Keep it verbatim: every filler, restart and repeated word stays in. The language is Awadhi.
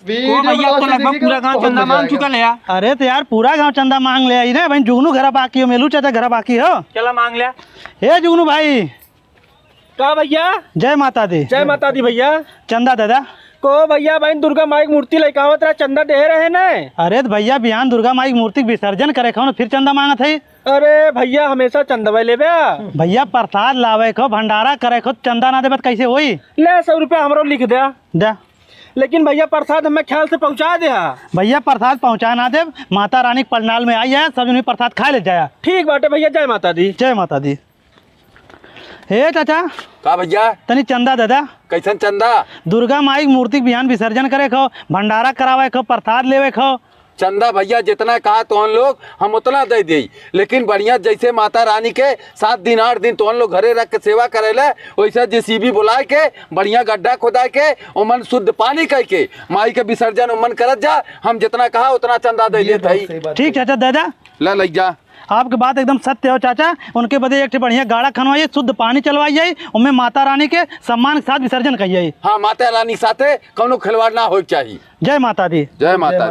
ओ भैया, अब तो लगभग पूरा गांव चंदा मांग चुकल है यार। अरे तो यार, पूरा गांव चंदा मांग ले आई ना भाई। जुगनू घरा बाकी हो, मेलू चाचा घरा बाकी हो। चला मांग ले। ए जुगनू भाई। का भैया? जय माता दी। जय माता दी भैया। चंदा दादा। को भैया, बहिन दुर्गा माई की मूर्ति लेके आवत रहा, चंदा दे रहे ने। अरे तो भैया, बिहान दुर्गा माई की मूर्ति के विसर्जन करे खाओ ना, फिर चंदा मांगत है। अरे भैया, हमेशा चंदवा लेबे। भैया, प्रसाद लावे को, भंडारा करे को, चंदा ना देबे तो कैसे होई? ले, सौ रुपया हमरो लिख दे। दे। लेकिन भैया, प्रसाद हमें ख्याल से पहुँचा दे हा। भैया, प्रसाद पहुँचा ना देब, माता रानी के पंडाल में आई है, सब जने प्रसाद खा ले जाया। ठीक बाटे भैया, जय माता दी। जय माता दी। हे चाचा। का भैया? तनी चंदा दे दा। कैसन चंदा? दुर्गा माई के मूर्ति के बिहान विसर्जन करे खो, भंडारा करावे खो, प्रसाद लेवे खो। चंदा भैया, जितना कहा तोहन लोग, हम उतना दे देई, लेकिन बढ़िया जैसे माता रानी के सात दिन आठ दिन तोहन लोग घरे रख के सेवा करेले, वैसे जेसीबी बुलाए के बढ़िया गड्ढा खोदाए के ओमन शुद्ध पानी कह के माई के विसर्जन ओमन करत जा। हम जितना कहा उतना चंदा दे देत हई। ठीक चाचा, दे दा। ला, लग जा। आपके बात एकदम सत्य हो चाचा, उनके बदे एक ठे बढ़िया गाड़ा खनवाइए, शुद्ध पानी चलवाइए, उनमें माता रानी के सम्मान के साथ विसर्जन कहिए। हाँ, माता रानी के साथे कौनो खिलवाड़ ना होए के चाही। जय माता दी। जय माता दी।